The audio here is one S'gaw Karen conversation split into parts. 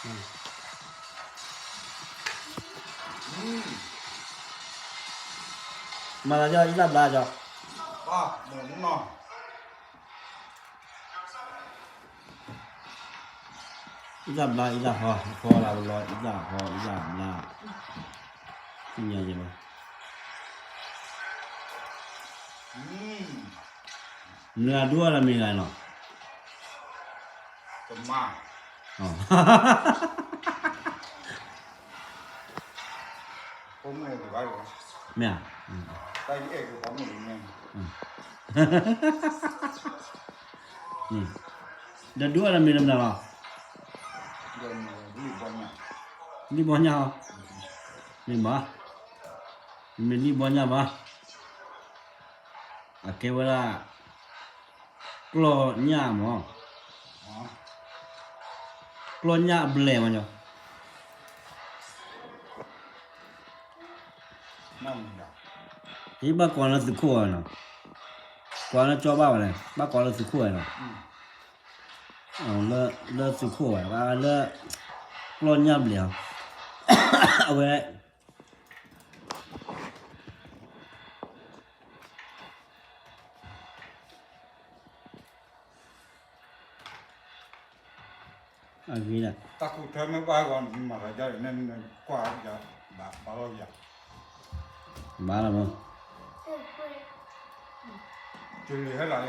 မၤသးကီ အံသၣ်ဘျါကီ, အံသၣ်ဘျါ အံသၣ်ဟီ ဟီလၢပလီ အံသၣ်ဟီ အံသၣ်ဘျါ, သ့ၣ်ညါယဲၢ်ဘၣ်, နဒိၣ်အီၤဒီးမ့ၢ်ဂၤနီၤ, မ့ၢ်ဧါ, ဒီးဒိၣ်အီၤဒီးမ့ၢ်တမနုၤလီၤ, လံၣ်ဘီညၣ်ဟီ, မ့ၢ်ဘၣ်, မ့ၢ်လံၣ်ဘီညၣ်ဘၣ်, အကဲဝဲဒၣ် ကျီၢ်ညၣ်မး, ကျီၢ်ညၣ်အဘျဲၣ်မးညီ, ဟ့ၣ်ဘၣ်ကွၢ်လၢသုးခိၣ်ဝဲနီၤ, ကွၢ်လၢကၠီဘၣ်ဝဲန့ၣ် ဘၣ်ကွၢ်လၢသုးခိၣ်ဝဲနီၤ, လၢသုးခိၣ်ဝဲ လၢ ကျီၢ်ညၣ်ဘျဲၣ်အီၤ, အဝဲ အဂ့ၤဒၣ်, တၢ်ဃုထၢမ့ၢ်ဘၣ်ဂီၢ် မၤသးဒ်န့ၣ် ကွၢ်ယၤ, ဘၣ်လီၤယၤ, ဘၣ်လီၤမး, တလံၤဟဲလီၤ, ဟါ, တလံၤ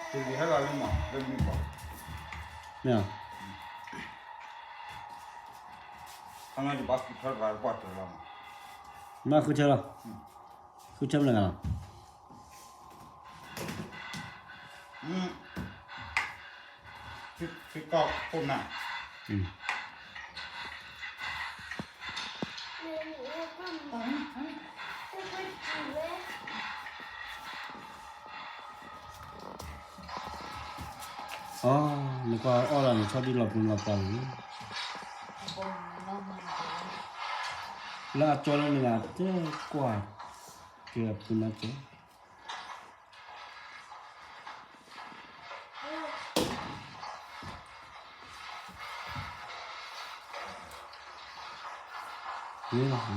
ဟဲလီၤလံမး လၢမံၤဘၣ်, မ့ၢ်ဧါ, ခါန့ၣ်ယဘၣ်ဃုထၢတဂၤကွၢ်တၢၢ်လီၤမး, မ့ၢ်ဃုထၢလီၤ, ဃုထၢမနုၤဂၤလီၤ စ့ၢ်ကီးခိၣ်နၢ်, အီ နကွၢ်အီၣ်လီၤန့ၣ် ဆီဒံၣ်လီၤပျံၤလီၤပျါလီၤန့ၣ်, လၢအကၠီလၢနဂၤ တဲကွၢ်က့ၤအပူၤနီၤက့ၤ အီၣ်, အီၣ်,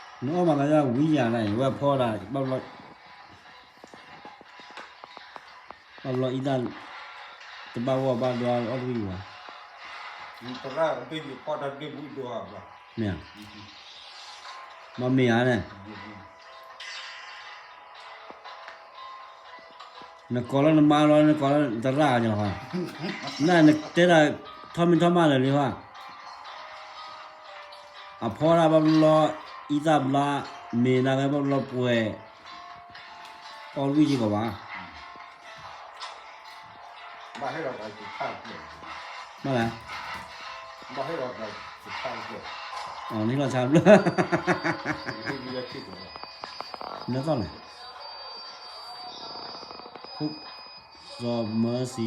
နအီၣ်မၤသးဒ်ဝံယၤန့ၣ် ဝဲဖီဒၣ် ဘၣ်ဘျီ ဘၣ်ဘျီအံသၣ် တဘၣ်ဂီၢ်ဘၣ်ဒွါအီၣ်တဝံၣ်ဘၣ်, မ့ၢ်ဧါ, မ့ၢ်မ့ၢ်ဧါန့ၣ် နကိးလၢနမါလီၤ နကိးလၢနသရၣ်ညီလီၤ, နတဲဒၣ် ထီမ့ၢ်ထီမးလၢာ်လံဘၣ်, အဖီဒၣ်ဘၣ်ဘျီ အံသၣ်ဘျါ မ့ၢ်ဒၣ်ဝဲဘၣ်ဘျီပှဲၤ အီၣ်ဝံၣ်စ့ၢ်ကီးဘၣ်, ဘၣ်လဲၣ်, နဟ့ၣ်လီၤဆါဘျၢၣ်, နသီၣ်လဲၣ်, စီၤမၢစံ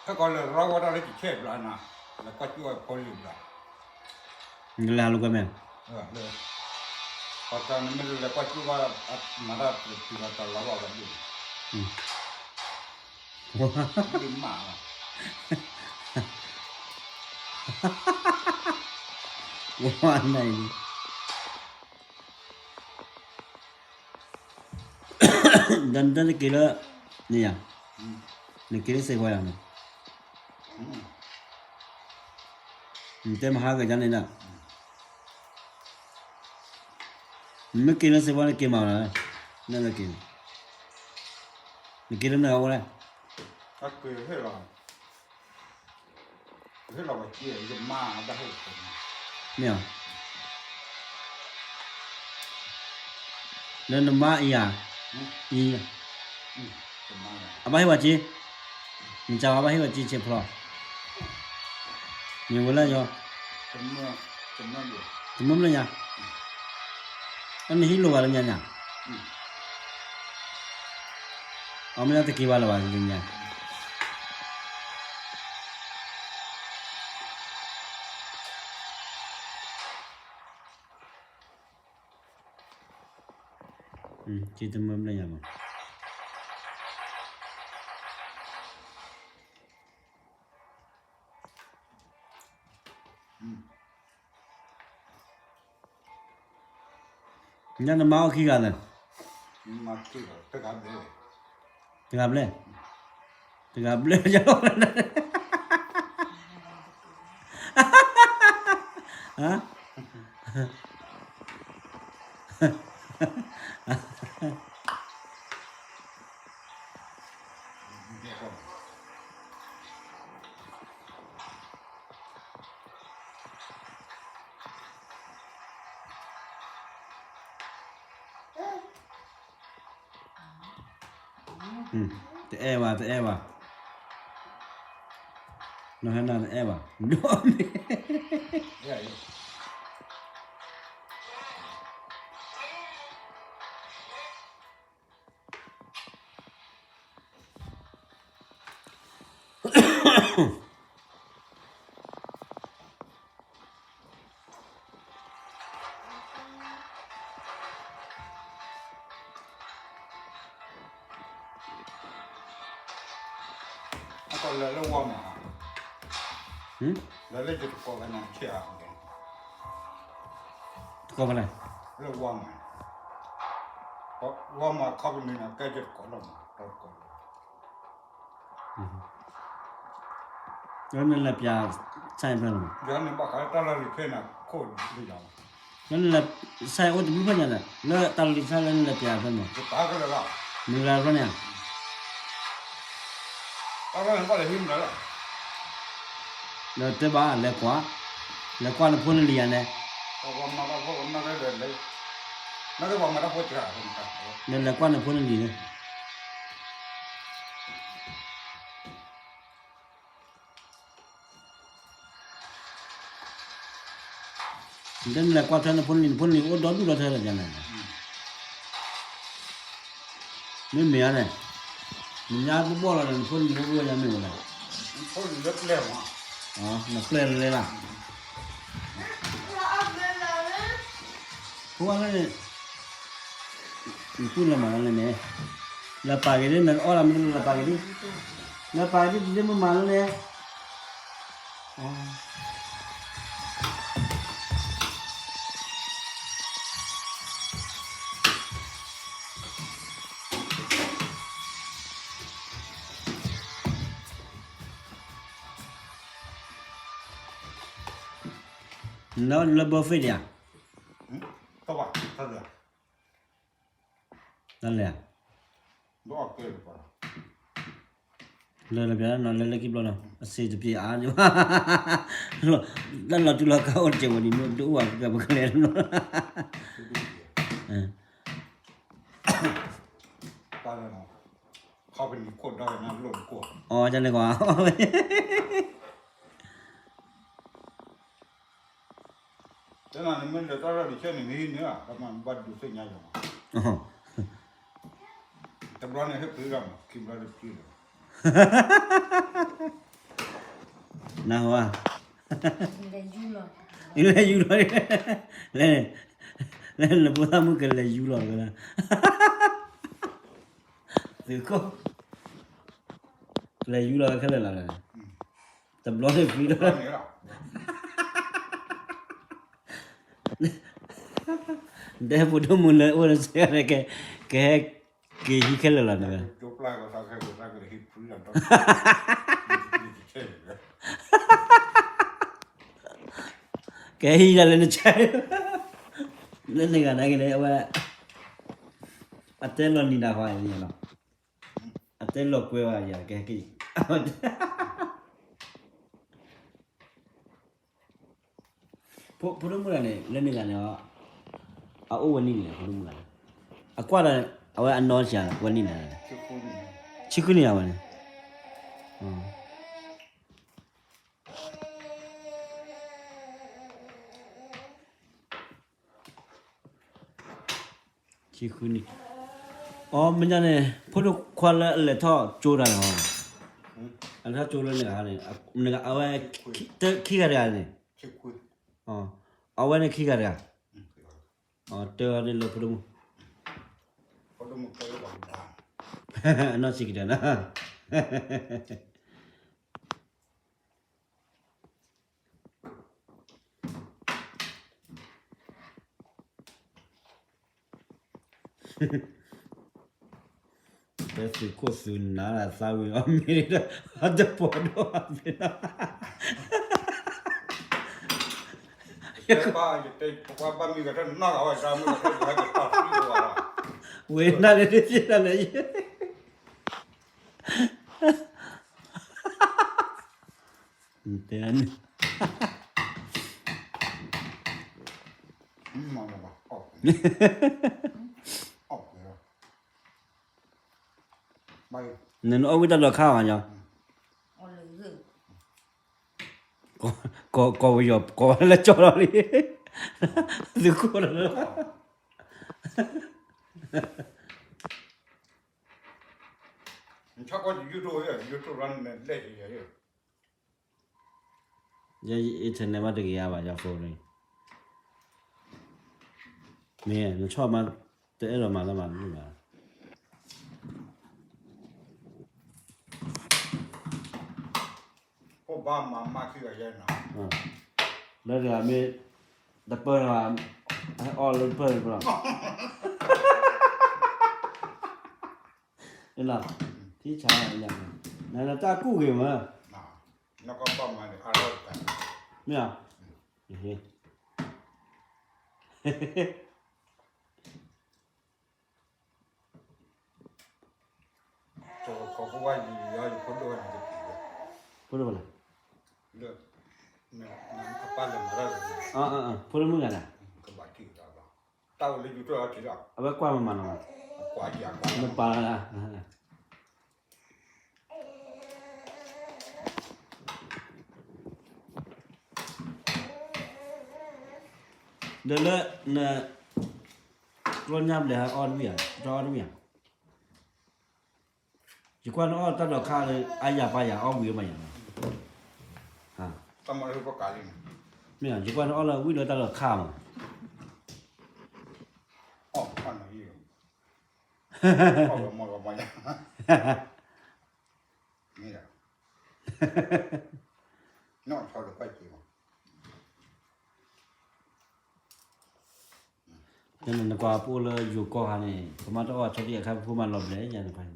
ဟဲကီးလဲၤရီဝဲဒၣ်လၢကဆဲးဘျးနၤ, လဲၤကွၢ်ကၠူၣ်ဝဲဖိလံၤဘျး, နလဲၤဟးလိာ်ကွဲမ့ၢ်, ပှၤတၢ်နမ့ၢ်လဲၤကွၢ်ကၠူၣ်ဘၣ်, မၤတၢ်တတုၤလီၤတၢ်လီၤဘၣ်ဝဲဒၣ်, မၤလီၤ, ဝါနၤအံၤ ဒီးနတဲနက့ၤလၢ, န့ၣ်ယၤ, နက့ၤလၢစ့ၢ်ကီးယၤန့ၣ်, နတဲမဟါက့ၤယၤန့ၣ်ဒၣ်, နမ့ၢ်က့ၤလၢစ့ၢ်ကီးနက့ၤမးလီၤ, နက့ၤ, နက့ၤလၢနဂၤအိၣ်လဲၣ်, မ့ၢ်ဧါ, မ့ၢ်ဧါ, မ့ၢ်ဧါ, လၢနမါအံၤဧါ, အံၤ, အဘၣ်ဟ့ၣ်ဝဲစ့, နစၢ်ဝဲဘၣ်ဟ့ၣ်ဝဲစ့ဆဲးဖျီ, မ့ၢ်ဝဲလၢယီၤ, တမၢလၢညါ, အနဟံးလိာ်ဘၣ်လၢညါညါ, အမ့ၢ်တက့ၤဘၣ်လၢၤဘၣ်လၢညါ. က့တမၢဘျဲၣ်ညါမး, ညါနမါအိၣ်ခံဂၤလဲၣ်, တဂၤဘျဲၣ်, တဂၤဘျဲၣ်, တအဲၣ်ဘၣ် တအဲၣ်ဘၣ်, နီၢ်ဟဲနၤတအဲၣ်ဘၣ်, ဒိၣ်မ့ၢ် အကလဲၤလၢဝါမး, လဲၤလၢယတကိးဖဲန့ၣ်, တကိးဖဲလဲၣ်, လၢဝါမး, ဝါမး company န့ၣ် ကဲယတကိးလီၤမး, တကိးလီၤ. လၢနလဲၤပျး site ဖဲလဲၣ်, ယၤန့ၣ်ဘၣ်ဃးလၢတၢ်လီၢ်လံၤခဲန့ၣ် ခိၣ်လံယၤလီၤ. လၢနလဲၤ site အိၣ်တဘျုးဖဲညါဒီး လၢတၢ်လီၢ်လံၤဆၢလၢနလဲၤပျးဖဲမး, မုၢ်ဂၤဖဲန့ၣ်ဧါ, တၢ်လီၢ်န့ၣ်ဘၣ်လဲၤဟံးမနုၤလဲၣ်, ဒီးတဲဘၣ်လဲၤကွၢ်, လဲၤကွၢ်နဖိနလံၤယၤန့ၣ်, နလဲၤကွၢ်နဖိနလံၤန့ၣ် နတဲနလဲၤကွၢ်ထွဲနဖိနလံၤ, နဖိနလံၤအိၣ်ဒီဒူၣ်ဒီထၢလၢာ်ယၤန့ၣ်, မ့မ့ၢ်ဧါန့ၣ်, နညါတဘီၣ်လီၤန့ၣ် နဖိနလံၤအိၣ်ဘၣ်ညါမ့ၢ်ဝဲလဲၣ်, နပျဲၢ်လဲၣ်, ဖိဝဲလၢန့ၣ် နတူၢ်လၢမၤလၢန့ၣ်, လၢပာ်က့ၤဒ် နအီၣ်လၢမ့ၢ်လၢပာ်က့ၤဒ်, လၢပာ်က့ၤဒ်တဒ့မ့ၢ်မၤလၢန့ၣ်, နလၢ buffet ဒံးဧါ, တၢ်လဲၣ်, လၢလၢပျးနီၤ လၢလၢခံဘျီနီၤ အစ့တပျ့ၤအါ, လၢလီၤတူၢ်လီၤကာ်အိၣ်တစဲးဝဲဒ်န့ၣ် ဒိၣ်အိၣ်ဝဲကပကလဲၤနီၤ, အီ ကန့ၣ်ကွၢ် တနၤနမ့ၢ်လဲၤတၢ်လီၢ်လံၤဆဲန့ၣ် နဟံးန့ၢ်ဧါ, တမ့ၢ်ဘၣ်ဒုးသ့ၣ်ညါယၤမး, တဘျီန့ၣ်ဟ့ၣ်ပျံၤလီၤမး, ခံဘျီတပျံၤလီၤ, နၢ်ဟူဧါ, လဲၤယူၤလီၤ, လဲၤ, လဲၤနဖိသၣ်မုၣ်ကလဲၤယူၤလီၤဝဲဒၣ်, သုးခိၣ်, လဲၤယူၤလီၤဝဲခဲလၢာ်လီၤ, တဘျီန့ၣ်ပျံၤလီၤ ဒဲဖိဒိၣ်မုၣ်လၢအိၣ်လၢစ့ၢ်ကီးန့ၣ် ကဟဲက့ၤဟံးခဲလၢာ်လီၤန့ၣ်, ကဟဲဟံးဒၣ်လၢနဆဲး, လၢနဂၤနာ်က့ၤန့ၣ် အဝဲ အတဲလီၤနံၤဒၣ်ဃီလီၤ, အတဲလီၤကွဲဝဲယၤ ကဟဲက့ၤ ဖိဒိၣ်မုၣ်တဂၤန့ၣ် လၢန့ၣ်ဂၤန့ၣ် အအိၣ်ဝဲနံၣ်န့ၣ် ဖိဒိၣ်မုၣ်တဂၤန့ၣ်, အကွၢ်ဒီး အဝဲအနီၢ်ဆံး ဝဲနံၣ်န့ၣ်, ဆံဃုနံၣ်အဝဲန့ၣ်, ဆံဃုနံၣ်, အီ မ့ၢ်ညါန့ၣ် ဖိဒိၣ်ခွါလၢအလဲၤထီၣ်ကၠိတၢ်န့ၣ်, အလဲၤထီၣ်ကၠိလၢနဂၤန့ၣ်, နဂၤအဝဲ ခံဂၤတဂၤန့ၣ်, အဝဲန့ၣ်ခံဂၤတဂၤ, တၢ်န့ၣ်လၢဖိဒိၣ်မုၣ်, အနီၢ်ဆံးကတၢၢ်နီၤ ဖဲသုးခိၣ်သုးနၢ်သးဝံၤအီၤမ့ၢ်ဒီး အတပိာ်ဒိၣ်အသ့နီၤ, ဝဲနၤန့ၣ်တသ့ဒၣ်လဲၣ်, တဲန့ၣ် နနအီၣ်ဝံၣ်တၢ်လီၢ်ခါဘၣ်, ကီၢ်ပယီၤ ကီၢ်ဝဲလၢကၠီလီၤလံ, သုးခိၣ်လၢ ယ internet မ့ၢ်တဂ့ၤဧါဘၣ် ယ phone န့ၣ်, မ့ၢ်နဆီၣ်မး တအဲၣ်ဒိးမၤလၢမၤန့ၣ်ဘၣ်. လၢတဂၤမ့ၢ် တပၢၢ်တဂၤ အီၣ်လၢတပၢၢ်န့ၣ်ဘၣ်, ထံဆး, နတၢ်ကူၣ်ဂ့ၤမး, မ့ၢ်ဧါ, ဖိဒိၣ်မုၣ်ဂၤဒၣ်, အဝဲကွၢ်မၤမၤလီၤ, နပာ်လၢ ဒီးလၢန ကျီညါဘျဲၣ်ဟဲအီၣ်တဝံၣ်ဧါ, တအီၣ်တဝံၣ်ဧါ, ယကွၢ်နအီၣ်တၢ်လီၢ်ခါလၢ အါယၤပာ်ယၤအီၣ်ဝံၤမးယၤ, မ့ၢ်ဧါ, ယကွၢ်နအီၣ်လၢဝံၣ်လၢတၢ်လီၢ်ခါမး, နကွၢ်ပအိၣ်လၢယိၤကီၢ်ခါန့ၣ် ပမ့ၢ်တအီၣ်ဆီဒံၣ်အခါ ပဖိမၤလီၤဘျဲၣ်ယၤန့ၣ်,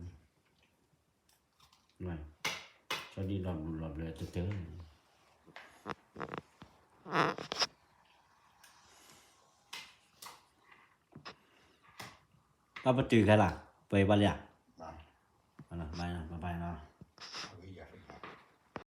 ဆီဒံၣ်လီၤဘျဲၣ်တတၢၢ် တၢ်ပတုာ်ခဲလၢာ် ပှဲၤဘၣ်လံဧါ